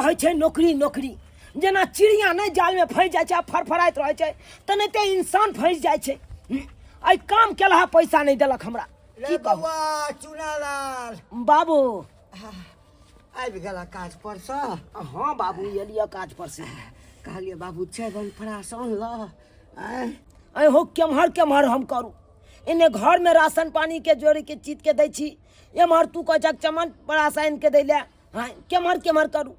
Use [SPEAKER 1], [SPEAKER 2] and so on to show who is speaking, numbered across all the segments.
[SPEAKER 1] कहै छै नौकरी नौकरी जेना चिड़िया नहि जालमे फँसि जाइ छै आ फड़फड़ाइत रहै छै तेनाहिते इंसान फँसि जाइ छै एहि काम केलहा पैसा नहि देलक हमरा
[SPEAKER 2] रे
[SPEAKER 1] की कहू
[SPEAKER 2] बौआ चुनालाल
[SPEAKER 1] बाबू
[SPEAKER 2] आबि गेला काज पर सँ
[SPEAKER 1] हाँ बाबू एलियै काज पर से
[SPEAKER 2] कहलियै बाबू च्यवन प्राश अनलह आँय
[SPEAKER 1] अइ हो केम्हर केम्हर हम करू एने घरमे राशन पानीके जोड़िके चीजके दै छी एम्हर तू कहै छक चमन प्राश आनिके दै लए हाँ केम्हर केम्हर करू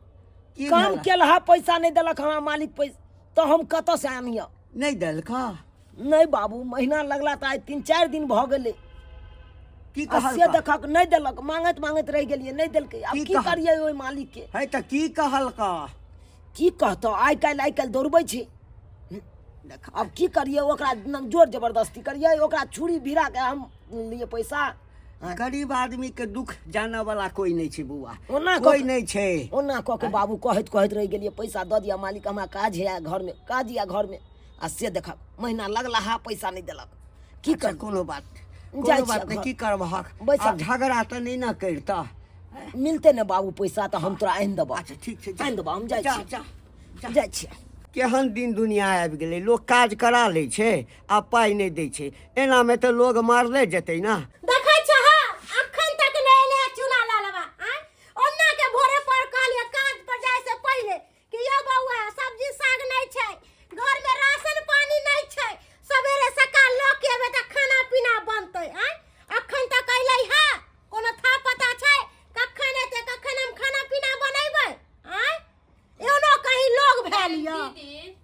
[SPEAKER 2] की
[SPEAKER 1] काम
[SPEAKER 2] भेल?
[SPEAKER 1] केलहा पैसा नहि देलक हमरा मालिक पैसा तऽ हम कतऽसँ आनियऽ
[SPEAKER 2] नहि देलक
[SPEAKER 1] नहि बाबू महीना लगला तऽ आइ 3-4 दिन भऽ गेलै
[SPEAKER 2] की
[SPEAKER 1] आ से
[SPEAKER 2] कहलक
[SPEAKER 1] देखक नहि देलक मांगैत मांगैत रहि गेलियै नहि देलकै आब
[SPEAKER 2] की
[SPEAKER 1] की
[SPEAKER 2] कहल?
[SPEAKER 1] करियै ओहि मालिकके
[SPEAKER 2] है तऽ की कहलक
[SPEAKER 1] की कहतौ आइ काल्हि आइ काल्हि दौड़बै छै
[SPEAKER 2] देख
[SPEAKER 1] आब की करियै ओकरा न जोर जबरदस्ती करियै ओकरा छुरी भिड़ा के हम लिए पैसा
[SPEAKER 2] गरीब आदमी के दुख जाने वाला कोई नहीं छै बौआ
[SPEAKER 1] ओना
[SPEAKER 2] कोई
[SPEAKER 1] कऽ-
[SPEAKER 2] नहीं छै
[SPEAKER 1] ओना कऽ के बाबू कहैत कहैत रहि गेलियै पैसा दऽ दिअ मालिक हमरा काज है घरमे काज यऽ घरमे आ से देखक महीना लगला हा पैसा नहि देलक की
[SPEAKER 2] अच्छा
[SPEAKER 1] करी
[SPEAKER 2] कोनो बात
[SPEAKER 1] जाइ
[SPEAKER 2] कोनो बात
[SPEAKER 1] छियै
[SPEAKER 2] नहि
[SPEAKER 1] घर।
[SPEAKER 2] की करबहक
[SPEAKER 1] बैसा।
[SPEAKER 2] आब झगड़ा तऽ नहि ने करितह
[SPEAKER 1] मिलते ने बाबू पैसा तऽ हम तोरा आनि देबह
[SPEAKER 2] अच्छा ठीक छै जा।
[SPEAKER 1] आनि देबह हम जाइ
[SPEAKER 2] जा
[SPEAKER 1] छी
[SPEAKER 2] जा जा।
[SPEAKER 1] जाइ छियै
[SPEAKER 2] केहन दिन दुनिया आबि गेलै लोक काज करा लै छै आ पाइ नहि दै छै एनामे तऽ लोग मारले जेतै ने
[SPEAKER 3] देखै छह अखन तक नहि एलै हँ चूना लालवा आँय ओन्ना के भोरे पर कहलियै काज पर जाय से पहिले कि यौ बौआ सब्जी साग नहि छै घर में राशन पानी नहि छै सवेरे सकाल लऽ के एबै तऽ खाना पीना बनतै आँय अखन तक अयलै हँ कोनो था पता छै कखन एतै कखन हम खाना पीना बनेबै आँय एहनो कहीं लोग भेल यऽ
[SPEAKER 4] दीदी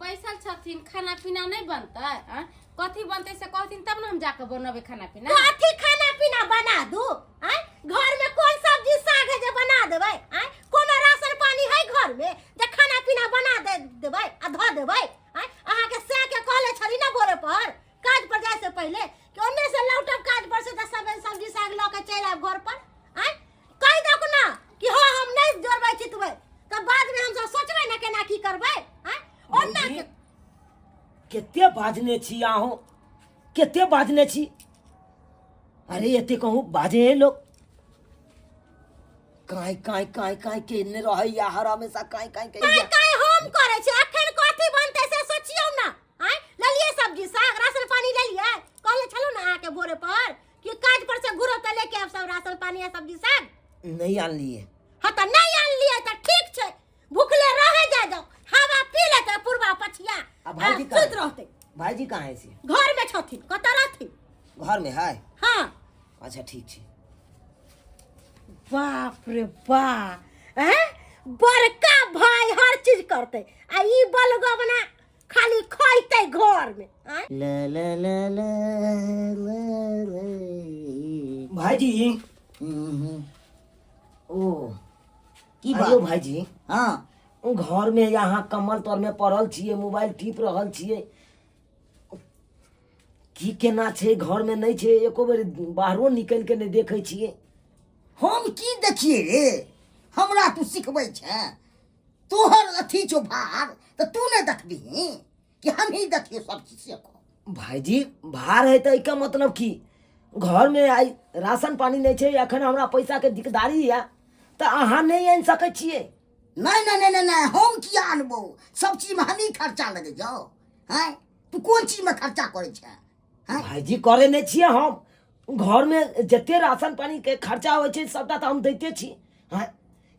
[SPEAKER 4] बैसल छथिन खाना पीना नहि बनतै आँय? कथी बनतै से कहथिन तब ने हम जाके बनबै खाना पीना
[SPEAKER 3] कथी खाना पीना बना दू आँय घर में कोन सब्जी साग है जे बना देबै आँय कोनो राशन पानी है घर में जे खाना पीना बना दे देबै आ धऽ देबै आँय अहाँके सैं के कहले छली ना भोरे पर काज पर जाय से पहिले कि ओन्ने से लौटब काज पर से तऽ सब सब्जी साग लऽ के चलि आयब घर पर आँय कहि दक ना कि हाँ हम नहीं जोड़बै चितबै तऽ बाद में हमसब सोचबै ना केना की करबै आँय ओन्ना के
[SPEAKER 1] कते बाजने छी अहूँ कते बाजने छी अरे एते कहूँ बाजे है लोग काई काई काई काई के ने रहैया हर हमेशा काई काई के
[SPEAKER 3] काई काई हम करै छी अखन कथी बनतै से सोचियौ ना आँय लेलियै सब्जी साग राशन पानी लेलियै कहले छलहुँ ना अहाँके भोरे पर कि काज पर से घुरब तऽ लेके आयब सब राशन पानी आ सब्जी साग
[SPEAKER 1] नहीं आनलिए
[SPEAKER 3] हाँ तऽ नहीं आनलियै तऽ ठीक छै भूखले रहे जाय जाओ हवा पी लेतै पुरबा पछिया
[SPEAKER 1] आ भाईजी
[SPEAKER 3] आ,
[SPEAKER 1] कहाँ
[SPEAKER 3] सुति रहतै
[SPEAKER 1] भाईजी कहाँ है से
[SPEAKER 3] घर में छथिन कतऽ रहथिन
[SPEAKER 1] घर में है
[SPEAKER 3] हाँ
[SPEAKER 1] अच्छा ठीक छै
[SPEAKER 3] बाप रे बा हैं बड़का भाई हर चीज करते आ ई बलगवना खाली खैते घर में आँय?
[SPEAKER 1] ला ला ला ला ला ला। भाईजी ओ
[SPEAKER 5] की
[SPEAKER 1] आयो
[SPEAKER 5] बात
[SPEAKER 1] भाईजी
[SPEAKER 5] हाँ
[SPEAKER 1] घर में यहाँ कमल तर में पड़ल छियै मोबाइल टीप रहल छियै की केना छै घर में नहि छै एको बेर बाहरो निकलि के नहि देखै छियै
[SPEAKER 5] हम की देखिए रे हमरा तू सिखबै छै तोहर अथी छौ भार तऽ तू नहि देखबिही कि हम ही देखियो सब चीज से को
[SPEAKER 1] भाईजी भार है तऽ एहिके मतलब की घरमे आइ राशन पानी नहि छै एखन हमरा पैसाके दिकदारी यऽ तऽ अहाँ नहि आनि सकै छियै
[SPEAKER 5] नहि नहि नहि नहि नहि हम किया आनबौ सब चीजमे हमही खर्चा लगै छौ हैं तू कोन चीजमे खर्चा करै छै हैं
[SPEAKER 1] भाईजी करे नहि छियै हम घरमे जते राशन पानीके खर्चा होइ छै सबटा तऽ हम दैते छी हँ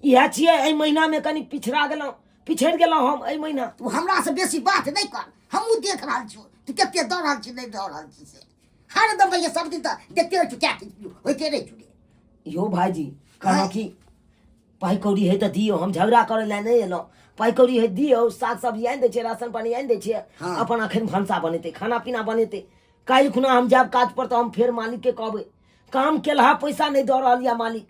[SPEAKER 1] इएह छियै एहि महीनामे कनि पिछड़ा गेलहुँ पिछड़ि गेलहुँ हम एहि महीना
[SPEAKER 5] तू हमरासँ बेसी बात नहि कर हमहूँ देख रहल छियौ तू कते दऽ रहल छी नहि दऽ रहल छी से हरदम भैया सब दिन तऽ देखते रहै छी क्या होइते रहै छी रे
[SPEAKER 1] यौ भाईजी कहलहुँ कि पाइ कौड़ी है तऽ दियौ हम झगड़ा करै लए नहि एलहुँ पाइ कौड़ी है दियौ साग सब्जी आनि दै छियै राशन पानी आनि दै छियै
[SPEAKER 5] हाँ।
[SPEAKER 1] अपन अखन भनसा बनेतै खाना पीना बनेतै काल्हि खुना हम जायब काज पर तऽ हम फेर मालिकके कहबै काम केलहा पैसा नहि दऽ रहल यऽ मालिक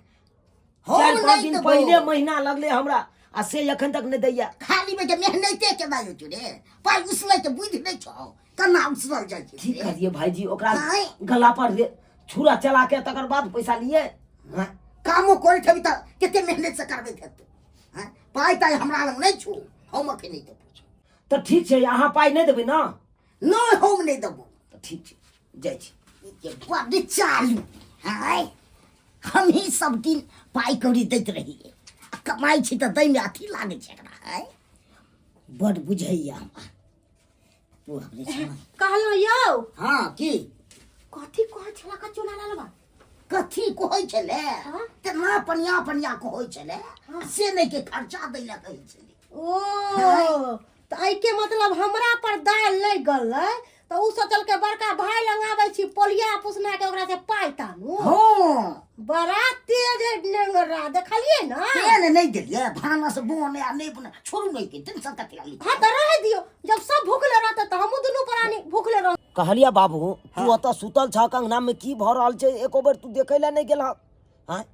[SPEAKER 5] हम
[SPEAKER 1] 4-5
[SPEAKER 5] नहि
[SPEAKER 1] दिन
[SPEAKER 5] देबौ।
[SPEAKER 1] पहिले महीना लगलै हमरा आ से एखन तक नहि दैया
[SPEAKER 5] खाली में के मेहनते के नहि होइ रे पाइ उसलै के बुद्धि नहि छौ केना उसलल जाइ छै
[SPEAKER 1] की
[SPEAKER 5] रे?
[SPEAKER 1] करिए भाईजी ओकरा
[SPEAKER 5] आँय।
[SPEAKER 1] गला पर छुरा चला के तकर बाद पैसा लिए
[SPEAKER 5] हाँ, कामो करैत हेबी तऽ कते मेहनत से करबैत हेतौ हाँ, पाइ ताइ हमरा लग नहि छौ हम अखन नहि देबौ
[SPEAKER 1] तऽ ठीक छै अहाँ पाइ नहि देबै ने
[SPEAKER 5] नहि हम नहि देबौ
[SPEAKER 1] तऽ ठीक छै जाइ छी
[SPEAKER 5] ये बड्ड चालू आँय हमही सब दिन पाइ कौड़ी दैत रहियै आ कमाइ छी तऽ दैमे अथी लागै छै एकरा है बड बुझैया हमरा तू हमरे छना।
[SPEAKER 3] कहलहुँ यौ
[SPEAKER 5] हँ की
[SPEAKER 3] कथी कहै छला का चुना लालबा
[SPEAKER 5] कथी कहै छलै
[SPEAKER 3] हाँ?
[SPEAKER 5] केना पनिया पनिया कहै छलै से नहि के खर्चा दै लए कहै छलै
[SPEAKER 3] ओ तऽ एहिके मतलब हमरा पर दालि नहि गललै तऽ उ सोचलकै बड़का भाय लग आबै छी पोलिया पुसना के ओकरा से पाइ तानू
[SPEAKER 5] हँ
[SPEAKER 3] बड़ा तेज है नेंगरा देखलियै ना
[SPEAKER 5] तेल नहि देलियै भानस बने आ नहि बने छोड़ू नहि के टेंशन कथी लागी
[SPEAKER 3] हाँ तऽ रह दियौ जब सब भूखले रहतै तऽ हमहूँ दुनू प्राणी भूखले रह
[SPEAKER 1] कहलियै बाबू तू ओतऽ सुतल छह अंगनामे की भऽ रहल छै एको बेर तू देखै लए नहि गेलह आँय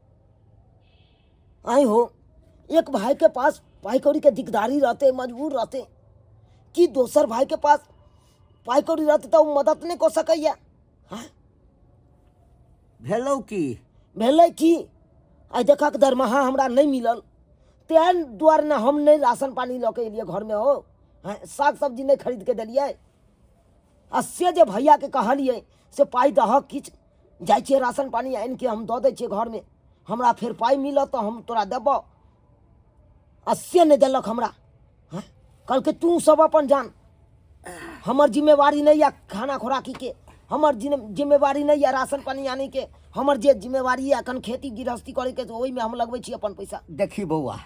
[SPEAKER 1] आँय हो एक भाई के पास पाई कौड़ी के दिकदारी रहते मजबूर रहते कि दोसर भाई के पास पाई कौड़ी रहते तऽ ओ मदद नहि कऽ सकैया आँय
[SPEAKER 2] भेलौ की
[SPEAKER 1] भेलै की आइ देखक दरमाहा हमरा नहि मिलल तेहन दुआरे ने हम नहि राशन पानी लऽ के एलियै घरमे हो हँ साग सब्जी नहि खरीद के देलियै आ से जे भैयाके कहलियै से पाइ दहक किछु जाइ छियै राशन पानी आनि के हम दऽ दै छियै घरमे हमरा फेर पाइ मिलत तऽ हम तोरा देबौ आ से नहि देलक हमरा हँ कहलकै तू सब अपन जान हमर जिम्मेवारी नहि यऽ खाना खोराकीके हमर जिम्मेवारी नहि यऽ राशन पानी आनैके हमर जे जिम्मेवारी यऽ एखन खेती गृहस्थी करैके तऽ ओहिमे हम लगबै छी अपन पैसा
[SPEAKER 2] देखी बौआ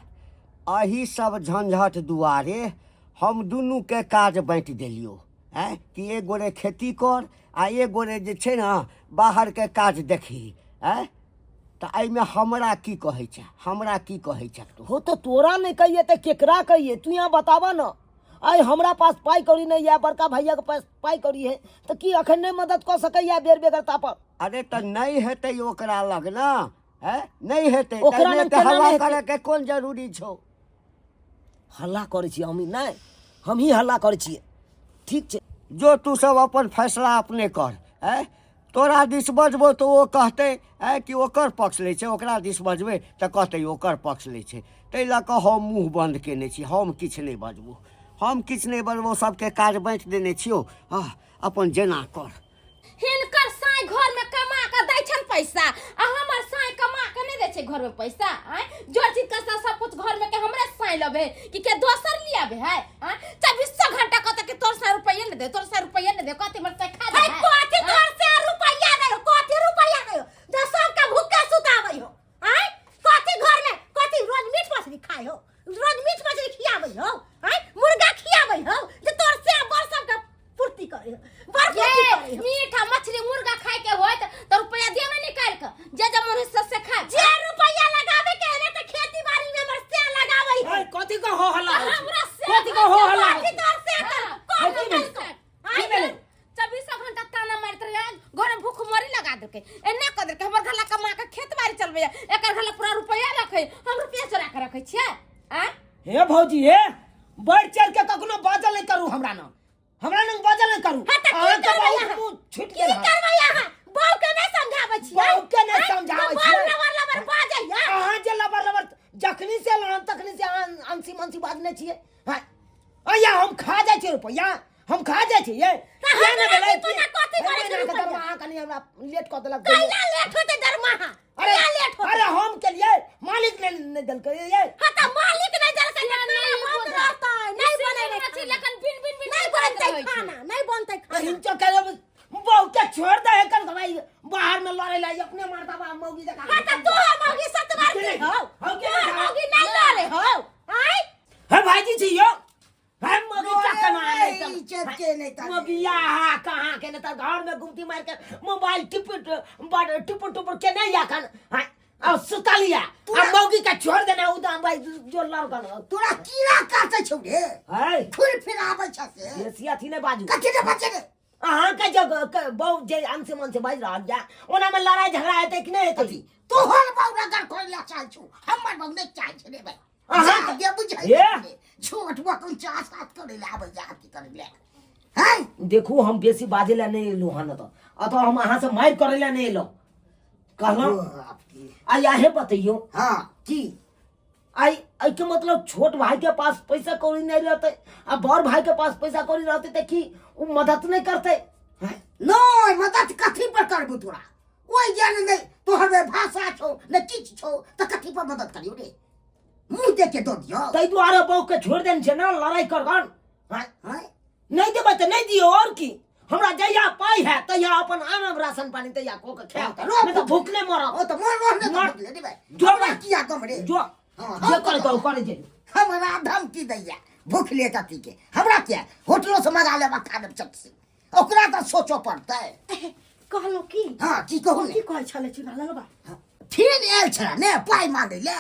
[SPEAKER 2] एही सब झंझट दुआरे हम दुनूके काज बाँटि देलियौ आँय कि एक गोरे खेती कर आ एक गोरे जे छै ने बाहरके काज देखही आँय तऽ एहिमे हमरा की कहै छै हमरा की कहै छै तू
[SPEAKER 1] हो तऽ तोरा नहि कहिए तऽ केकरा कहिए तू यहाँ बताबऽ ने आइ हमरा पास पाइ कौड़ी नहि यऽ बड़का भैयाके पास पाइ कौड़ी है तऽ की अखन नहि मदद कऽ सकैया बेर बेगरता पर
[SPEAKER 2] अरे तऽ नहि हेतै ओकरा लग ने आँय नहि हेतै
[SPEAKER 1] ओकरा
[SPEAKER 2] तऽ
[SPEAKER 1] लग
[SPEAKER 2] एते
[SPEAKER 1] केना
[SPEAKER 2] हल्ला
[SPEAKER 1] नहि हेतै?
[SPEAKER 2] करैके कोन जरूरी छौ
[SPEAKER 1] हल्ला करै छियै हमही नहि हमही हल्ला करै छियै ठीक छै
[SPEAKER 2] जो तू सब अपन फैसला अपने कर आँय तोरा दिस बजबो तऽ ओ कहतै आँय कि ओकर पक्ष लै छै ओकरा दिस बजबै तऽ कहतै ओकर पक्ष लै छै ताहि लऽ कऽ हम मुँह बन्द कयने छी हम किछु नहि बजबो हम किछु नहि बजबो सबके काज बाँटि देने छियौ हँ अपन जेना कर
[SPEAKER 4] हिनकर साई घर में कमा के दै छन पैसा आ हमर साई कमा के नहीं दै छै घर में पैसा आय जोर चीज के सब कुछ घर में के हमरे साई लबे कि के दोसर लियाबे है आय चौबीसों घंटा कहते कि तोर साई रुपया नहीं दे तोर साई रुपया नहीं दे कथी मर खा
[SPEAKER 3] है
[SPEAKER 4] दे
[SPEAKER 3] कथी तोर से रुपया दे कथी रुपया दे जो सबके भूखे सुताबै हो आय कथी घर में कथी रोज मीट मछली खाय हो रोज मीट मछली खियाबै हो आय मुर्गा खियाबै हो जे तोर से बड़ सबके पूर्ति करे हो बड़ पूर्ति
[SPEAKER 4] ये
[SPEAKER 3] करे हो
[SPEAKER 4] मीट आ मछली मुर्गा खाए के होत त रुपया दियो ना निकाल के जे जे मन है से खा
[SPEAKER 3] जे रुपया लगावे के है त खेती बाड़ी में हमर से लगावे हो
[SPEAKER 1] कथी के हो हल्ला होइ छै?
[SPEAKER 4] हमरा से
[SPEAKER 1] कथी के हो हल्ला होइ
[SPEAKER 3] कथी
[SPEAKER 1] छै?
[SPEAKER 3] तोर से कर
[SPEAKER 4] हाँ,
[SPEAKER 3] कौन
[SPEAKER 1] की भेलै?
[SPEAKER 3] निकाल
[SPEAKER 1] की भेलै?
[SPEAKER 4] चौबीसों घंटा ताना मारैत रहे घर में भूखमरी लगा देलकै एना कऽ देलकै हमर घर ला कमा के खेत बाड़ी चलबैया एकर घर ला पूरा रुपया रखै हम रुपया चोरा के रखै छियै आँय
[SPEAKER 1] हे भौजी हे बढ़ चढ़ के कखनो बाजल नहि करू हमरा न हमरा लग बाजल नहि करू
[SPEAKER 3] हाँ, तऽ की
[SPEAKER 1] अहाँके
[SPEAKER 3] करबै
[SPEAKER 1] बहुत
[SPEAKER 3] अहाँ?
[SPEAKER 1] मुँह छुटि
[SPEAKER 3] की
[SPEAKER 1] गेल हँ।
[SPEAKER 3] करबै अहाँ बहू के नहि समझाबै छियै
[SPEAKER 1] बहू के नहि
[SPEAKER 3] आँय?
[SPEAKER 1] समझाबै
[SPEAKER 3] तऽ
[SPEAKER 1] छियै।
[SPEAKER 3] बहू लबर लबर बाजैया
[SPEAKER 1] अहाँ जे लबर लबर जखनी से एलहुँ हन तखनी से अहाँ अंसी मंसी बाजने छियै हँ अइया हम खा जाइ छियै रुपैआ हम खा जाइ छियै
[SPEAKER 3] तऽ
[SPEAKER 1] इएह ने
[SPEAKER 3] हमरा
[SPEAKER 1] भेलै
[SPEAKER 3] की पता कथी
[SPEAKER 1] कि
[SPEAKER 3] करै छै
[SPEAKER 1] एहि महीनाके
[SPEAKER 3] रुपैआ?
[SPEAKER 1] दरमाहा कनि हमरा लेट कऽ देलक
[SPEAKER 3] कैला लेट होतै दरमाहा
[SPEAKER 1] अरे
[SPEAKER 3] कैला लेट होतै
[SPEAKER 1] अरे हम केलियै मालिक ने नहि देलकै ये
[SPEAKER 3] हाँ तऽ मालिक नहि देलकै तऽ
[SPEAKER 4] नहि
[SPEAKER 3] खाना बंद
[SPEAKER 4] बुझल।
[SPEAKER 3] रहतै नहि बनेबै
[SPEAKER 4] छी
[SPEAKER 3] खाना।
[SPEAKER 4] लेकिन बिन बिन बिन
[SPEAKER 3] नहि
[SPEAKER 4] करैत
[SPEAKER 3] बनतै
[SPEAKER 4] रहै छै।
[SPEAKER 3] खाना नहि बनतै खाना
[SPEAKER 1] हिंचो के बहु के छोड़ दे एकर भाई बाहर में लड़े ला अपने मारता बा मौगी जका
[SPEAKER 3] हाँ तऽ तोहर मौगी सतवार की हौ
[SPEAKER 1] हौ के
[SPEAKER 3] तोहर मौगी नहि लड़े हौ आँय
[SPEAKER 1] हे भाईजी छी यो हे मौगी चक्कर में आने
[SPEAKER 5] ई चक्के नहि तऽ
[SPEAKER 1] मौगी यहाँ कहाँ के ने तऽ घर में गुमती मार के मोबाइल टिप बड़ टिप टुप के नहीं अखन हाँ आ सुतलिया आ मौगी के छोड़ देना उदा भाई जो लड़कन
[SPEAKER 5] तोरा कीड़ा काटै छौ रे
[SPEAKER 1] है
[SPEAKER 5] घुरि फिर आबै छ से
[SPEAKER 1] बेसी अथी नहि बाजू
[SPEAKER 5] कथी ने बचे रे
[SPEAKER 1] अहाँके जे बहु जे अंश मन से बाजि रहल या ओनामे लड़ाइ झगड़ा हेतै कि नहि हेतै
[SPEAKER 5] कथी तोहर बहु रगड़ करै ला चाहै छौ हमर बहु नहि चाहै छै रे भाई
[SPEAKER 1] अहाँ
[SPEAKER 5] जा दे बुझै
[SPEAKER 1] हे?
[SPEAKER 5] छोट बकन चाह साथ करै ला आबै जा अथी करै ला हैं
[SPEAKER 1] देखू हम बेसी बाजै लए नहि एलहुँ हन एतऽ एतऽ हम अहाँसँ मारि करै लए नहि एलहुँ कहलहुँ
[SPEAKER 5] बाप रे।
[SPEAKER 1] आइ अहेँ बतैयौ
[SPEAKER 5] हाँ की
[SPEAKER 1] आइ एहिके मतलब छोट भाईके पास पैसा कौड़ी नहि रहतै आ बड़ भाईके पास पैसा कौड़ी रहतै तऽ की ओ मदद नहि करतै हैं?
[SPEAKER 5] नहि मदद कथी पर करबू तोरा ओहि ज्ञान नहि तोहर मे भाषा छौ ने किछु छौ तऽ कथी पर मदद करियौ रे मुँह देख के दऽ दियौ।
[SPEAKER 1] ताहि दुआरे बहू के छोड़ि देने छै ने लड़ाइ करगन। आँय?
[SPEAKER 5] आँय?
[SPEAKER 1] नहि देबै तऽ नहि दियौ, आओर की। हमरा जहिया पाइ हैत तहिया अपन आनब राशन पानी, तहिया कऽ के खायब,
[SPEAKER 5] तऽ रह।
[SPEAKER 1] नहि तऽ भूखले मरब।
[SPEAKER 5] ओ तऽ मर रह ने, तऽ
[SPEAKER 1] मर।
[SPEAKER 5] भुखले देबै।
[SPEAKER 1] जो
[SPEAKER 5] हमरा
[SPEAKER 1] बा।
[SPEAKER 5] किया गम रे?
[SPEAKER 1] जो।
[SPEAKER 5] हाँ,
[SPEAKER 1] जे
[SPEAKER 5] हम
[SPEAKER 1] करै
[SPEAKER 5] तऽ-
[SPEAKER 1] तो करै जे।
[SPEAKER 5] हमरा धमकी दैया भूखले कथी के, हमरा किया, होटलो से मंगा लेब आ खा लेब चट से। ओकरा तऽ सोचऽ पड़तै।
[SPEAKER 3] कहलहुँ की?
[SPEAKER 5] हाँ, की कहू ने?
[SPEAKER 3] की कहै छलै चुना ललबा?
[SPEAKER 5] फेर आयल छला ने पाइ मांगै ले।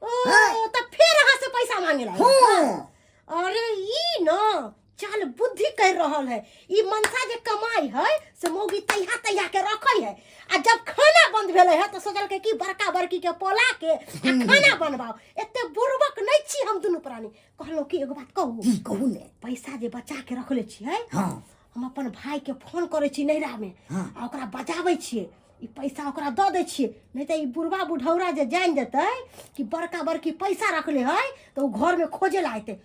[SPEAKER 3] ओ तऽ फेर अहाँ से पैसा मांगे ला?
[SPEAKER 5] हूँ।
[SPEAKER 3] अरे ई न चाल बुद्धि कर रहल है। ई मनसा जे कमाई है से मौगी तैया तैया के रखै है, आ जब खाना बंद भेलै है तऽ सोचलकै कि बड़का बड़की के पोला के आ खाना बनबाओ। एते बुड़बक नहि छी हम दुनू प्राणी। कहलहुँ कि एगो बात कहू?
[SPEAKER 5] की कहू ने?
[SPEAKER 3] पैसा जे बचा के रखले छियै,
[SPEAKER 5] हाँ,
[SPEAKER 3] हम अपन भाई के फोन करै छी नैहरा में।
[SPEAKER 5] हाँ।
[SPEAKER 3] आ ओकरा बजाबै छियै, ई पैसा ओकरा दऽ दै छियै। नहि तऽ ई बुढ़बा बुढ़ौरा जे जानि जेतै कि बड़का बड़की पैसा रखले है तऽ ओ घरमे खोजे ला अयतै।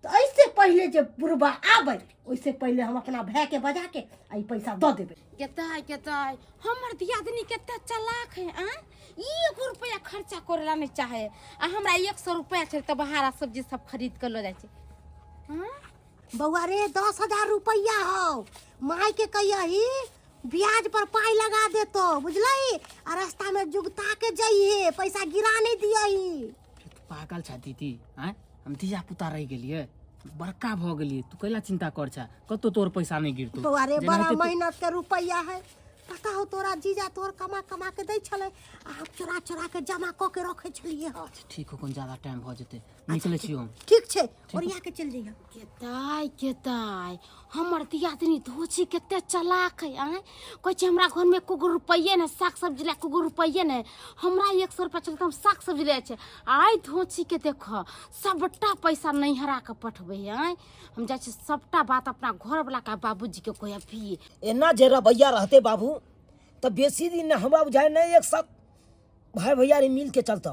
[SPEAKER 3] तऽ एहिसे पहिले जे बुढ़बा आबै, ओहिसे पहिले हम अपना भायके बजा के आ ई पैसा दऽ देबै।
[SPEAKER 4] केतै केतै, हमर दियादनी कते चलाक है। आँय, एगो रुपैआ खर्चा करे ला नहीं चाहे, आ हमरा 100 रुपैआ छै तऽ बहारा सब्जी सब खरीद के लऽ जाइ छै। आँय?
[SPEAKER 3] बौआ रे, 10,000 रुपैआ हौ, माय के कहियही ब्याज पर पाई लगा देतो, बुझलही? आ रास्ता में जुगता के जइहे, पैसा गिरा नहीं दियही।
[SPEAKER 6] तू पागल छा दीदी? आँय, हम धिया पुता रहि गेलियै, बड़का भऽ गेलियै, तू कैला चिंता कर छा? कतौ तोर पैसा नहि गिरतौ।
[SPEAKER 3] बौआ रे, बड़ा
[SPEAKER 6] जेनाहिते तू-
[SPEAKER 3] मेहनत के रुपैआ है, पता हो तोरा? जीजा तोर कमा कमा के दै छलै आ हम चोरा चोरा के जमा कऽ के रखै छलियै हँ।
[SPEAKER 6] ठीक हो, कोन ज्यादा टाइम भऽ जेतै, निकलै छी हम।
[SPEAKER 3] ठीक छै, ओरिया के चलि जइहे।
[SPEAKER 4] केताय केताय, हमर दियादनी धोछी कते चलाक है। आँय, कहै छै हमरा घरमे एको गो रुपैए नहि, साग सब्जी लए एको गो रुपैए नहि, हमरा 100 रुपैआ छलै तऽ हम साग सब्जी लै छै। आइ धोछीके देख, सबटा पैसा नैहरा के पठबै है। आँय, हम जाइ छी सबटा बात अपना घरवला के बाबूजीके कहै अभी।
[SPEAKER 1] एना जे रवैया रहते बाबू तऽ बेसी दिन ने हमरा बुझाइ नहि एक साथ भाई भैयारी मिल के चलता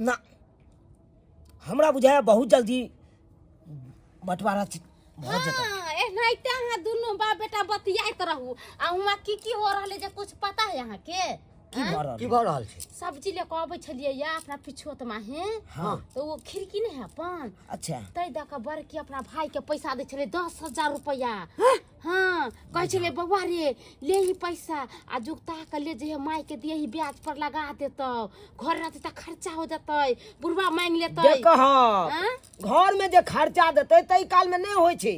[SPEAKER 1] ना। हमरा बुझाया बहुत जल्दी बंटवारा भऽ जेतै।
[SPEAKER 4] हाँ, एनाहिते अहाँ दुनू बाप बेटा बतियाइत रहू, आ हुआँ की की हो रहलै जे कुछ पता है अहाँके?
[SPEAKER 1] की भऽ रहल?
[SPEAKER 2] की भऽ रहल छै?
[SPEAKER 4] सब्जी ले कऽ अबै छलियै या अपना पिछोत माहे।
[SPEAKER 1] हाँ।
[SPEAKER 4] तऽ ओ खिड़की नहि है अपन?
[SPEAKER 1] अच्छा।
[SPEAKER 4] तै दऽ कऽ बड़की अपना भाई के पैसा दै छलै 10,000 रुपैआ। हाँ, कहै छलै बौआ रे, ले ही पैसा आ जुगता के ले जइहे, माय के दियही, ब्याज पर लगा देतौ, घर रहतै तऽ खर्चा हो जेतै, बुढ़वा मांगि लेतै।
[SPEAKER 1] देखह।
[SPEAKER 4] आँय?
[SPEAKER 1] घर में जे खर्चा देतै ताहि काल में नहि होइ छै,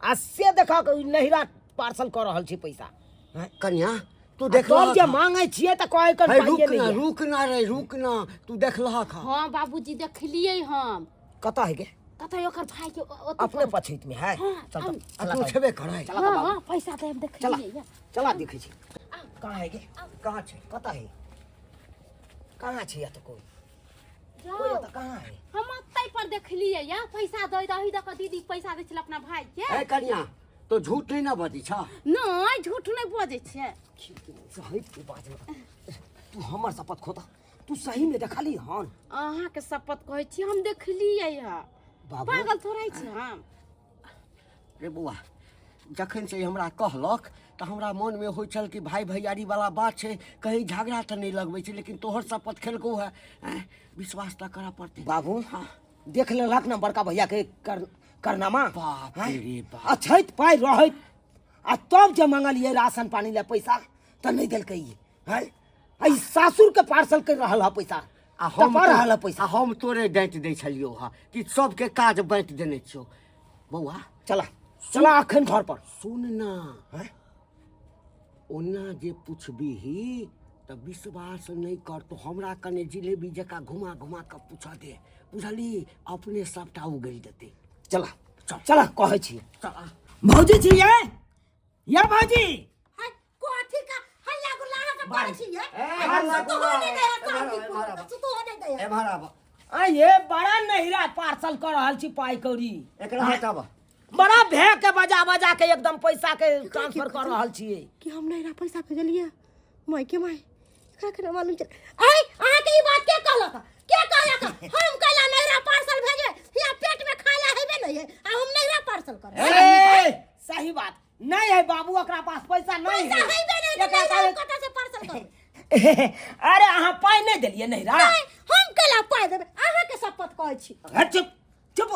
[SPEAKER 1] आ से देखह नहिरा पार्सल कऽ रहल छै पैसा। आँय?
[SPEAKER 2] कन्या, तू
[SPEAKER 1] आ
[SPEAKER 2] देखलहक?
[SPEAKER 1] तब जे मांगै छियै तऽ कहै कर
[SPEAKER 2] हे,
[SPEAKER 1] पाइए
[SPEAKER 2] रुक
[SPEAKER 1] नहि
[SPEAKER 2] ना।
[SPEAKER 1] यऽ।
[SPEAKER 2] रुक ना रे, रुक ना, तू देखलहक?
[SPEAKER 4] हाँ बाबूजी, देखलियै हम।
[SPEAKER 1] कतऽ है गे?
[SPEAKER 4] कतऽ ओकर भाई के ओतऽ
[SPEAKER 1] अपने पछैत में है।
[SPEAKER 4] हाँ,
[SPEAKER 1] चल
[SPEAKER 4] आउ।
[SPEAKER 1] तऽ,
[SPEAKER 2] आ
[SPEAKER 1] चला
[SPEAKER 2] तू
[SPEAKER 1] तऽ।
[SPEAKER 2] छेबे करै।
[SPEAKER 1] चला
[SPEAKER 4] हाँ
[SPEAKER 1] तऽ बाबू।
[SPEAKER 4] हाँ, पैसा तऽ हम देखलियै या।
[SPEAKER 1] चला, देखै छी कहाँ है गे।
[SPEAKER 2] कहाँ छै?
[SPEAKER 1] कतऽ है, कहाँ छै? या तऽ कोइ
[SPEAKER 4] जाओ।
[SPEAKER 1] कोइ एतऽ कहाँ है?
[SPEAKER 4] हम ओतै पर देखलियै या, पैसा दै दही दऽ कऽ दीदी पैसा दै छलै अपना भाई के।
[SPEAKER 2] हे कन्या, तो झूठ नहीं ना बजै छ?
[SPEAKER 4] नहि, झूठ नहि बजै छै।
[SPEAKER 1] सही तू बाज ना। तू हमर शपथ खोता, तू सही में देखली हन?
[SPEAKER 4] अहाँके शपथ कहै छी, हम देखलियै हँ।
[SPEAKER 1] बाबू।
[SPEAKER 4] पागल थोड़े छी हम।
[SPEAKER 2] रे बौआ, जखन से ई हमरा कहलक तऽ हमरा मोनमे होइ छल कि भाय भैयारी वाला बात छै, कहीं झगड़ा तऽ नहि लगबै छै, लेकिन तोहर शपथ खेलकौ है, आँय, विश्वास तऽ करऽ पड़तै।
[SPEAKER 1] बाबू, देख लेलक ने बड़का भैया के कर, करनामा?
[SPEAKER 2] बाप
[SPEAKER 1] हैं?
[SPEAKER 2] रे बाप।
[SPEAKER 1] अछैत पाइ रहैत आ तब जे मंगलियै राशन पानी ले पैसा तऽ नहि देलकै ई। हैं? आ ई सासुर के पार्सल कर रहल है पैसा।
[SPEAKER 2] आ हम
[SPEAKER 1] तपा रहल है पैसा।
[SPEAKER 2] आ हम तोरे डाँटि दै छलियौ हँ कि सबके काज बाँटि देने छियौ। बौआ।
[SPEAKER 1] चला चला अखन घर पर।
[SPEAKER 2] सुन ना।
[SPEAKER 1] हैं?
[SPEAKER 2] ओना जे पुछबिही तऽ विश्वास नहि करतौ। हमरा कने जिलेबी जकाँ घुमा घुमा कऽ पूछऽ दे, बुझली? अपने सबटा उगलि देतै।
[SPEAKER 1] चला चला, कहै छी।
[SPEAKER 2] चल।
[SPEAKER 1] भौजी छी ये या भौजी?
[SPEAKER 3] हाय, कथी का हल्ला गुल्ला अहाँ सब करै छियै?
[SPEAKER 2] ए, हल्ला
[SPEAKER 3] सुतहो
[SPEAKER 2] गुल्ला,
[SPEAKER 3] नहि दै है,
[SPEAKER 2] एम्हर आब,
[SPEAKER 3] शांतिपूर्वक,
[SPEAKER 2] एम्हर आब।
[SPEAKER 3] सुतहो नहि दै है।
[SPEAKER 2] एम्हर आब।
[SPEAKER 1] आ ये बड़ा नहिरा पार्सल कर रहल छी पाइ कौड़ी।
[SPEAKER 2] एकरा हटाब।
[SPEAKER 1] बड़ा भे के बजा बजा के एकदम पैसा के ट्रांसफर कर रहल छियै।
[SPEAKER 3] कि हम नहिरा पैसा भेजलियै? माय के माय, एकरा केना मालूम चल? आय, अहाँ के ई बात के कहलक? के कहलक हम कैला नहिरा पार्सल भेजबै? हिया पेट में खाय ला हेबे नहीं है आ हम नहिरा पार्सल करबै?
[SPEAKER 1] ए, सही बात नहीं है बाबू, ओकरा पास पैसा नहीं
[SPEAKER 3] पैसा
[SPEAKER 1] है।
[SPEAKER 3] हेबे नहीं तऽ
[SPEAKER 1] एकरा
[SPEAKER 3] नहिरा हम
[SPEAKER 1] पास-
[SPEAKER 3] कतऽ से पार्सल करबै?
[SPEAKER 1] अरे, अहाँ पाइ नहीं देलियै नहिरा?
[SPEAKER 3] नहीं, हम कैला पाइ देबै? अहाँ के छी।
[SPEAKER 1] हे चुप चुप।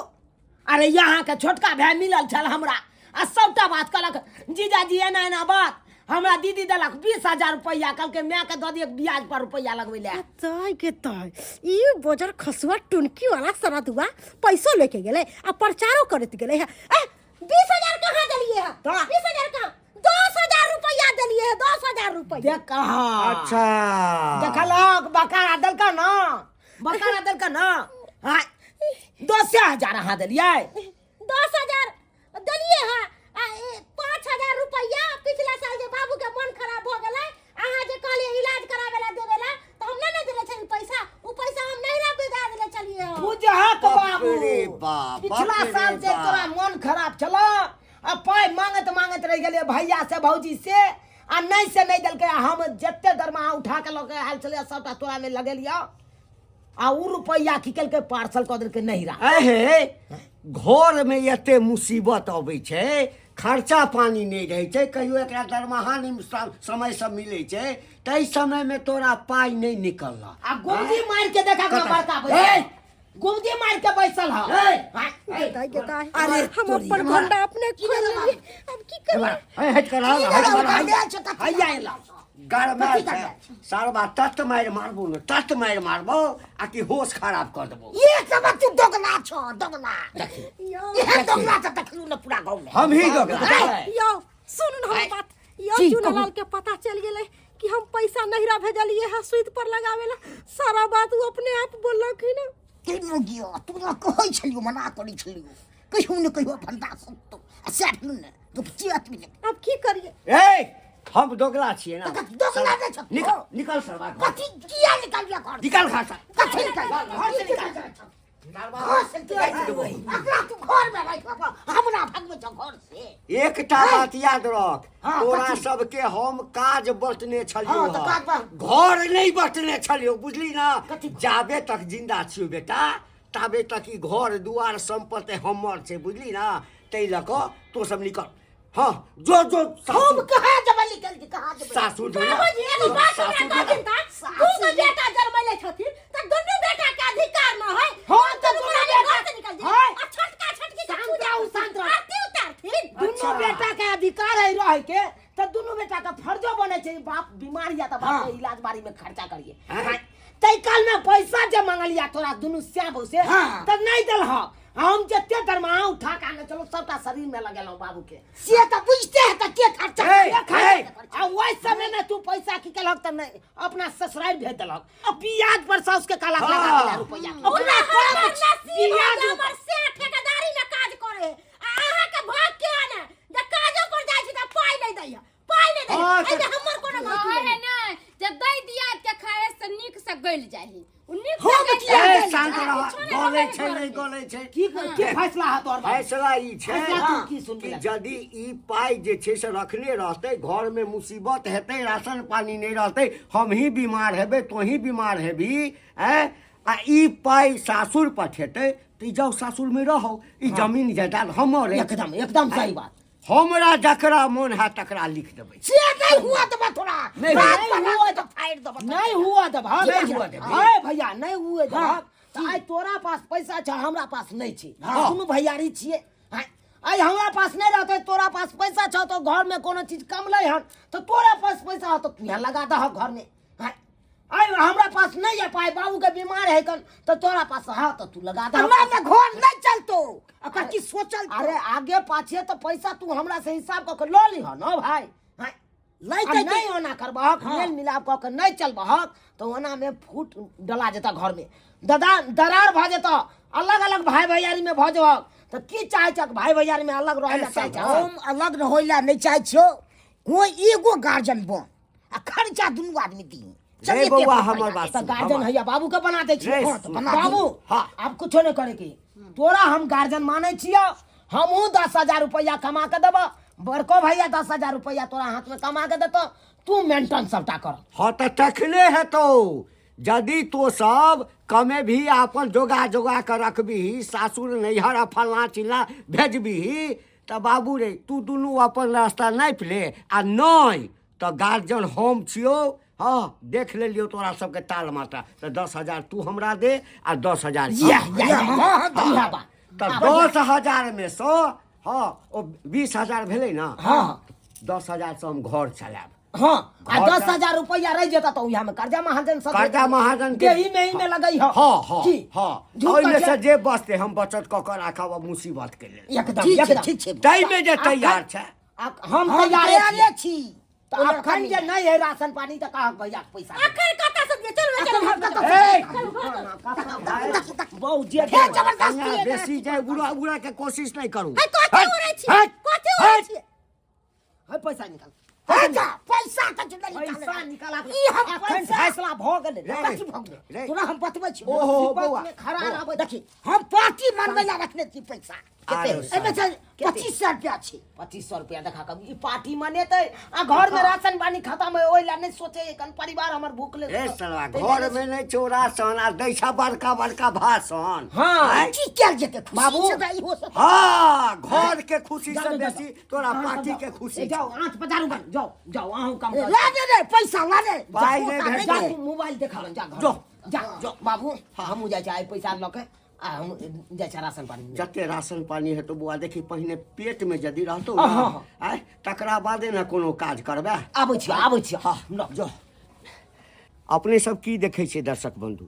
[SPEAKER 1] अरे यहाँ के छोटका भाई मिलल छल हमरा आ सबटा बात कहलक जीजाजी एना एना बात, हमरा दीदी देलक 20,000 रुपैआ, कहलकै माय के दऽ दियौ ब्याज पर रुपैआ लगबै लए।
[SPEAKER 3] ताय के ताय, ई बजर खसुआ टुनकी वाला सरदुआ पैसो लेके गेलै आ प्रचारो करैत गेलै है। ए 20,000 कहाँ देलिए है?
[SPEAKER 1] तऽ?
[SPEAKER 3] 20,000 कहाँ? 10,000 रुपैआ देलिए है, 10,000 रुपैआ।
[SPEAKER 1] देख कहाँ।
[SPEAKER 2] अच्छा।
[SPEAKER 1] देखलक बकारा देलका ना, बकारा देलका ना। हाँ, 10,000 अहाँ देलियै?
[SPEAKER 3] 10,000 देलिए है आ 5,000 रुपैआ पिछला साल जे बाबू के मन खराब भऽ गेलै, अहाँ जे कहलियै इलाज कराबै ला देबै ला, तऽ हम नहि ने देने छलियै पैसा, ओ पैसा हम नैहरा भेजा देने छलियै हँ।
[SPEAKER 1] बुझहक
[SPEAKER 2] बाप
[SPEAKER 1] बाबू,
[SPEAKER 2] रे बाप,
[SPEAKER 1] पिछला
[SPEAKER 2] बाप रे
[SPEAKER 1] साल जे
[SPEAKER 2] बाप।
[SPEAKER 1] तोरा मन खराब छल आ पाइ मांगैत मांगैत रहि गेलियै भैया से भौजी से, आ नहि से नहि देलकै, आ हम जते दरमाहा उठा के लऽ के आयल छलियै सबटा तोरा मे लगेलियै, आ उ रुपैआ की केलकै पार्सल कऽ देलकै नैहरा।
[SPEAKER 2] अहे घर में एते मुसीबत अबै छै, खर्चा पानी नहि रहै छै, कहियो एकरा दरमाहा नहि समय से मिलै छै, ताहि समय में तोरा पाइ नहि निकलल।
[SPEAKER 1] आ गुमजी मारि के देखा
[SPEAKER 2] कतऽ?
[SPEAKER 1] बड़का बैसल।
[SPEAKER 2] ए!
[SPEAKER 1] गुमजी मारि के बैसल ह।
[SPEAKER 2] ए!
[SPEAKER 1] हाँ।
[SPEAKER 3] दाइ के दाइ,
[SPEAKER 1] अरे
[SPEAKER 3] हम
[SPEAKER 1] तोरी
[SPEAKER 3] अपन
[SPEAKER 1] हमरा।
[SPEAKER 3] घंटा अपने खोलि लेलियै, अब की करियै?
[SPEAKER 2] ए, हटि कऽ रह, हटि कऽ रह।
[SPEAKER 1] हैया एला।
[SPEAKER 2] गरमा छै सारबा, तत मारि मारबो ने, तत मारि मारबो आ कि होश खराब कऽ देबो।
[SPEAKER 5] एक नंबर तू दोगला छो, दोगला।
[SPEAKER 3] यौ
[SPEAKER 5] इहे दोगला तऽ देखलू ने पूरा गाँव में।
[SPEAKER 2] हम ही दोगला।
[SPEAKER 3] ए, यौ सुनू ने हमर बात। यौ
[SPEAKER 5] की
[SPEAKER 3] चुनालाल के पता चलि गेलै कि हम पैसा नहिरा भेजलियै है सूद पर लगावे ला, सारा बात ओ अपने आप बोललक है ना।
[SPEAKER 5] केनो गियो तू ना कहै छलियो, मना करै छलियो, कहियो ने कहियो भंडा सुनतो आ सैह भेलौ ने, गुपचियत मिले।
[SPEAKER 3] अब की करिए?
[SPEAKER 2] ए हम दोगला छियै ना।
[SPEAKER 5] तऽ दोगला नहि छथिन।
[SPEAKER 2] निकल निकल सरवा घर।
[SPEAKER 5] कथी किया निकलिया घर?
[SPEAKER 2] निकल घर से।
[SPEAKER 5] कथी निकल? घर से निकल। घर से निकल। अकरा तू घर में राखि बाबा, हमरा भगबै छौ घर से।
[SPEAKER 2] एकटा बात याद रख,
[SPEAKER 5] हाँ,
[SPEAKER 2] तोरा
[SPEAKER 5] कथी?
[SPEAKER 2] सबके हम काज बटने छलियौ।
[SPEAKER 5] हाँ, तऽ काज बा-
[SPEAKER 2] घर नहि बटने छलियौ, बुझली ना?
[SPEAKER 5] कथी?
[SPEAKER 2] जाबे तक जिंदा छियौ बेटा ताबे तक ई घर दुआर सम्पत्ति हमर छै, बुझली ना? ताहि लऽ कऽ तों सब निकल। हाँ जो जो
[SPEAKER 5] हम
[SPEAKER 2] सासुर
[SPEAKER 5] कहाँ जेबै निकल के, कहाँ जेबै?
[SPEAKER 2] सासुर जो ना।
[SPEAKER 3] बाबूजी एगो बात हमरा
[SPEAKER 2] सासुर
[SPEAKER 3] कहथिन
[SPEAKER 2] जो ना।
[SPEAKER 3] तऽ दू गो बेटा जन्मैले छथिन तऽ दुनू बेटा के अधिकार न है।
[SPEAKER 1] हाँ, तऽ
[SPEAKER 3] दुनू
[SPEAKER 1] दुनू
[SPEAKER 3] प्राणी
[SPEAKER 1] बेटा-
[SPEAKER 3] घर से निकल जाए।
[SPEAKER 1] हाँ।
[SPEAKER 3] आ छोटका छोटकी के
[SPEAKER 1] शांत
[SPEAKER 3] पूजा
[SPEAKER 1] रहू, शांत रहू।
[SPEAKER 3] आरती उतारथिन।
[SPEAKER 1] दुनू बेटा के अधिकार है रहे के, तऽ दुनू बेटा के फर्जो बने छै, बाप बीमार या तऽ बाप के इलाज बारी में खर्चा करिए।
[SPEAKER 2] हाँ।
[SPEAKER 1] तै काल में पैसा जे मंगलिया तोरा दुनू श्याम से
[SPEAKER 5] हाँ।
[SPEAKER 1] तऽ नहीं देलहक। हम जते दरमाहा उठा के आने चलो सबटा शरीर में लगेलहुँ बाबू के।
[SPEAKER 5] से तऽ बुझते है तऽ के खर्चा
[SPEAKER 2] ए,
[SPEAKER 5] के खर्चा
[SPEAKER 2] ए।
[SPEAKER 1] आ ओहि समय में तू पैसा की केलहक तऽ नहीं अपना ससुराल भेज देलहक, आ ब्याज पर साउस के काला लगा
[SPEAKER 2] हाँ।
[SPEAKER 1] देला रुपैआ।
[SPEAKER 3] ओकरा
[SPEAKER 1] ओकरा
[SPEAKER 3] हमर नसीब है
[SPEAKER 1] ब्याज
[SPEAKER 3] जे हमर से ठेकेदारी में काज करे है। आ अहाँ के भाग के आने जे काजो पर जाइ छी तऽ पाइ नहि दैया, पाइ नहि दैया।
[SPEAKER 2] हाँ,
[SPEAKER 3] एहिमे हमर कोनो गलती
[SPEAKER 4] कहे
[SPEAKER 3] नहि।
[SPEAKER 4] नहि जे दै दियाद के खाए से नीक से गलि जाही, उ नीक से
[SPEAKER 5] हम
[SPEAKER 4] गलि
[SPEAKER 5] किया
[SPEAKER 4] जाही।
[SPEAKER 2] ए, शांत रह,
[SPEAKER 4] किछो नहि
[SPEAKER 2] गलै
[SPEAKER 4] रहै
[SPEAKER 2] छै नहि
[SPEAKER 4] घरमे।
[SPEAKER 2] गलै छै।
[SPEAKER 1] की की फैसला है तोहर बाबू?
[SPEAKER 2] फैसला ई छै
[SPEAKER 1] फैसला तू की सुनबी
[SPEAKER 2] कि
[SPEAKER 1] लगे?
[SPEAKER 2] यदि ई पाइ जे छै से रखने रहतै, घर में मुसीबत हेतै, राशन पानी नहि रहतै, हमही बीमार हेबै, तोही बीमार हेबही, ऐं आ ई पाइ सासुर पठेतै तऽ ई जाउ सासुर में रहौ, ई जमीन जायदाद हमर अछि।
[SPEAKER 1] एकदम एकदम सही बात।
[SPEAKER 2] हमरा जकरा मोन हैत तकरा लिख देबै।
[SPEAKER 5] से नहीं हुआ देबा तोरा।
[SPEAKER 2] नहीं
[SPEAKER 5] बात
[SPEAKER 1] हुआ।
[SPEAKER 5] बना के तऽ फाड़ि देबा।
[SPEAKER 1] नहीं हुआ देबहक।
[SPEAKER 2] नहीं हुआ देबही।
[SPEAKER 1] अरे भैया नहीं हुए देबहक तऽ आइ तोरा पास पैसा छै हमरा पास नहीं छै, दुनू भैयारी छियै। आँय, आइ हमरा पास नहीं रहतै तोरा पास पैसा छौ तऽ घर में कोनो चीज कमलै हन तऽ तोरा पास पैसा हो तऽ तू लगा दहक घर में। आँय, आइ हमरा पास नहीं है पाइ, बाबू के बीमार है कन तऽ तोरा पास है तऽ तू लगा दहक।
[SPEAKER 5] हमरा में घर नहीं चलतो, ओकर की सोचल?
[SPEAKER 1] अरे आगे पाछे तऽ पैसा तू हमरा से हिसाब कऽ के लऽ लिह न भाई। आँय,
[SPEAKER 5] लै
[SPEAKER 1] आ
[SPEAKER 5] तऽ
[SPEAKER 1] नहीं ओना करबहक, मेल मिलाप कऽ के नहीं चलबहक तऽ ओना में फूट डला जेतऽ घर में, दादा दरार भऽ जेतऽ, अलग अलग भाई भैयारी में भऽ जेबहक। तऽ की चाहै छक भाई भैयारी में अलग रहै लए चाहै छक?
[SPEAKER 5] हम अलग रहै लए नहि चाहै छियौ, कोई एगो गार्जियन बन आ खर्चा दुनू आदमी दी।
[SPEAKER 2] रे बौआ हमर बात
[SPEAKER 1] तऽ
[SPEAKER 2] सुन,
[SPEAKER 1] गार्जियन
[SPEAKER 2] हमर।
[SPEAKER 1] हैया बाबू के बना दै छियै।
[SPEAKER 2] रे
[SPEAKER 1] हाँ, तऽ
[SPEAKER 2] सुन।
[SPEAKER 1] बना बाबू।
[SPEAKER 2] हाँ।
[SPEAKER 1] आब कुछो नहि करे के, तोरा हम गार्जियन मानै छियौ, हमहूँ 10,000 रुपैआ कमा के देबऽ, बड़को भैया 10,000 रुपैआ तोरा हाथ में कमा के देतौ, तू मेंटेन सबटा कर।
[SPEAKER 2] हाँ तऽ तखने हेतौ यदि तो सब कमे भी अपन जोगा जोगा के रखबीही, सासुर नैहर आ फल्लाँ चिल्लाँ भेजबीही तऽ बाबू रे तू दुनू अपन रास्ता नापि ले, आ नहि तऽ गार्जियन हम छियौ। हँ देख लेलियौ तोरा सबके ताल माता तऽ 10,000 तू हमरा दे आ 10,000
[SPEAKER 1] इएह इएह
[SPEAKER 5] हँ, हँ,
[SPEAKER 1] इएह बात।
[SPEAKER 2] तऽ 10,000 मे सँ हँ ओ 20,000 भेलै ने।
[SPEAKER 1] हँ।
[SPEAKER 2] 10,000 सँ हम घर चलायब।
[SPEAKER 1] हँ, आ
[SPEAKER 2] घर
[SPEAKER 1] 10,000 रुपया रहि जेता तऽ उएह में कर्जा महाजन सब
[SPEAKER 2] कर्जा महाजन के
[SPEAKER 1] एही में ही में लगई ह।
[SPEAKER 2] हँ हँ।
[SPEAKER 1] की?
[SPEAKER 2] हँ,
[SPEAKER 1] झूठ
[SPEAKER 2] ओहिमे
[SPEAKER 1] कहै
[SPEAKER 2] से जे बचतै हम बचत कऽ कऽ राखब आ मुसीबत के लेल।
[SPEAKER 1] एकदम।
[SPEAKER 5] ठीक छै।
[SPEAKER 1] एकदम।
[SPEAKER 5] ठीक छै।
[SPEAKER 2] ताहिमे जे तैयार छै।
[SPEAKER 1] हम
[SPEAKER 5] हम
[SPEAKER 1] तैयारे
[SPEAKER 5] तैयारे
[SPEAKER 1] छी।
[SPEAKER 5] छी।
[SPEAKER 1] तऽ अखन जे नहि है राशन पानी तऽ कहक भैया के पैसा दे।
[SPEAKER 3] अखन कतऽ से दियै? चलू चलू,
[SPEAKER 5] अखन
[SPEAKER 3] घर
[SPEAKER 5] कतऽ
[SPEAKER 3] पर
[SPEAKER 2] ए!
[SPEAKER 3] चलू, घर पर।
[SPEAKER 1] बहु जे
[SPEAKER 5] हे, जबरदस्ती
[SPEAKER 2] कनिया,
[SPEAKER 5] एकरा
[SPEAKER 2] बेसी जाय उड़ा उड़ा के कोशिश नहि करू।
[SPEAKER 3] है, कथी उड़ै छियै?
[SPEAKER 2] हट,
[SPEAKER 3] कथी उड़ै
[SPEAKER 2] हट।
[SPEAKER 3] छियै?
[SPEAKER 1] है, पैसा निकाल।
[SPEAKER 5] पैसा पैसा तऽ नहि निकाले।
[SPEAKER 1] पैसा निकाला।
[SPEAKER 5] ई हम
[SPEAKER 1] अखन
[SPEAKER 5] पैसा
[SPEAKER 1] फैसला भऽ गेलै।
[SPEAKER 2] रे,
[SPEAKER 5] कथी भऽ गेलै?
[SPEAKER 2] रे।
[SPEAKER 5] तोरा हम बतबै छी।
[SPEAKER 2] ओहो,
[SPEAKER 1] मुसीबत
[SPEAKER 2] बौआ,
[SPEAKER 1] में खड़ा
[SPEAKER 2] बौआ।
[SPEAKER 1] रहबै।
[SPEAKER 5] देखी, हम पार्टी मनबै ला रखने छी पैसा।
[SPEAKER 2] आरो
[SPEAKER 5] एहिमे छै 2500 रुपया छै।
[SPEAKER 1] 2500 रुपया देखा कऽ ई पार्टी मनेतै आ घर में राशन पानी खत्म है ओहि ला नहि सोचे, कन परिवार हमर भूख ले।
[SPEAKER 2] रे साला, घर में नहि छौ राशन आ दै छ बड़का बड़का भाषण।
[SPEAKER 1] हँ।
[SPEAKER 2] आँय?
[SPEAKER 5] की कयल जेतै खुशी
[SPEAKER 1] बाबू।
[SPEAKER 5] से तऽ इहो सब।
[SPEAKER 2] हँ, घर के खुशी
[SPEAKER 1] जाओ,
[SPEAKER 2] से
[SPEAKER 1] जाओ,
[SPEAKER 2] बेसी तोरा पार्टी के खुशी।
[SPEAKER 1] ए, जाओ आँच पजारू बन जाओ, जाओ अहूँ काम करू।
[SPEAKER 5] ला दे रे पैसा ला दे।
[SPEAKER 2] पाइ नहि भेटतै।
[SPEAKER 1] जा तू मोबाइल देखा जा घर।
[SPEAKER 2] जो।
[SPEAKER 1] जा जो बाबू, हमहूँ जाइ छी आइ पैसा लऽ के आ हम जाइ छी राशन पानी ले।
[SPEAKER 2] जते राशन पानी हेतौ बौआ, देखी पहिने पेट में यदि रहतौ
[SPEAKER 1] हँ,
[SPEAKER 2] ने
[SPEAKER 1] हँ।
[SPEAKER 2] आँय, तकरा बादे ने कोनो काज करबै।
[SPEAKER 1] आबै छी, आबै छी।
[SPEAKER 2] हँ।
[SPEAKER 1] ल।
[SPEAKER 2] जो। अपने सब की देखै छियै दर्शक बंधु,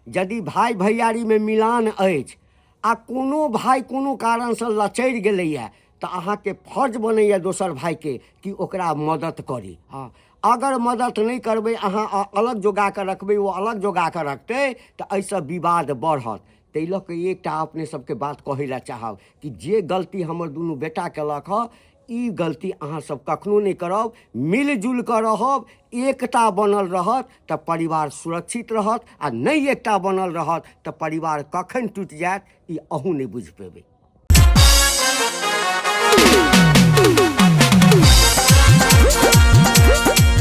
[SPEAKER 2] यदि भाय भैयारीमे मिलान अछि आ कोनो भाय कोनो कारणसँ लचरि गेलैए तऽ अहाँके फर्ज बनैए दोसर भायके कि ओकरा मदद करी। हँ, अगर मदद नहि करबै अहाँ, अलग जोगा कऽ रखबै, ओ अलग जोगा कऽ रखतै तऽ एहिसँ विवाद बढ़त। ताहि लऽ कऽ एकटा अपने सबके बात कहै लए चाहब कि जे गलती हमर दुनू बेटा केलक हँ, ई गलती अहाँ सब कखनो नहि करब। मिलजुल कऽ रहब, एकता बनल रहत तऽ परिवार सुरक्षित रहत आ नहि एकता बनल रहत तऽ परिवार कखन टूटि जायत ई अहूँ नहि बुझि पेबै।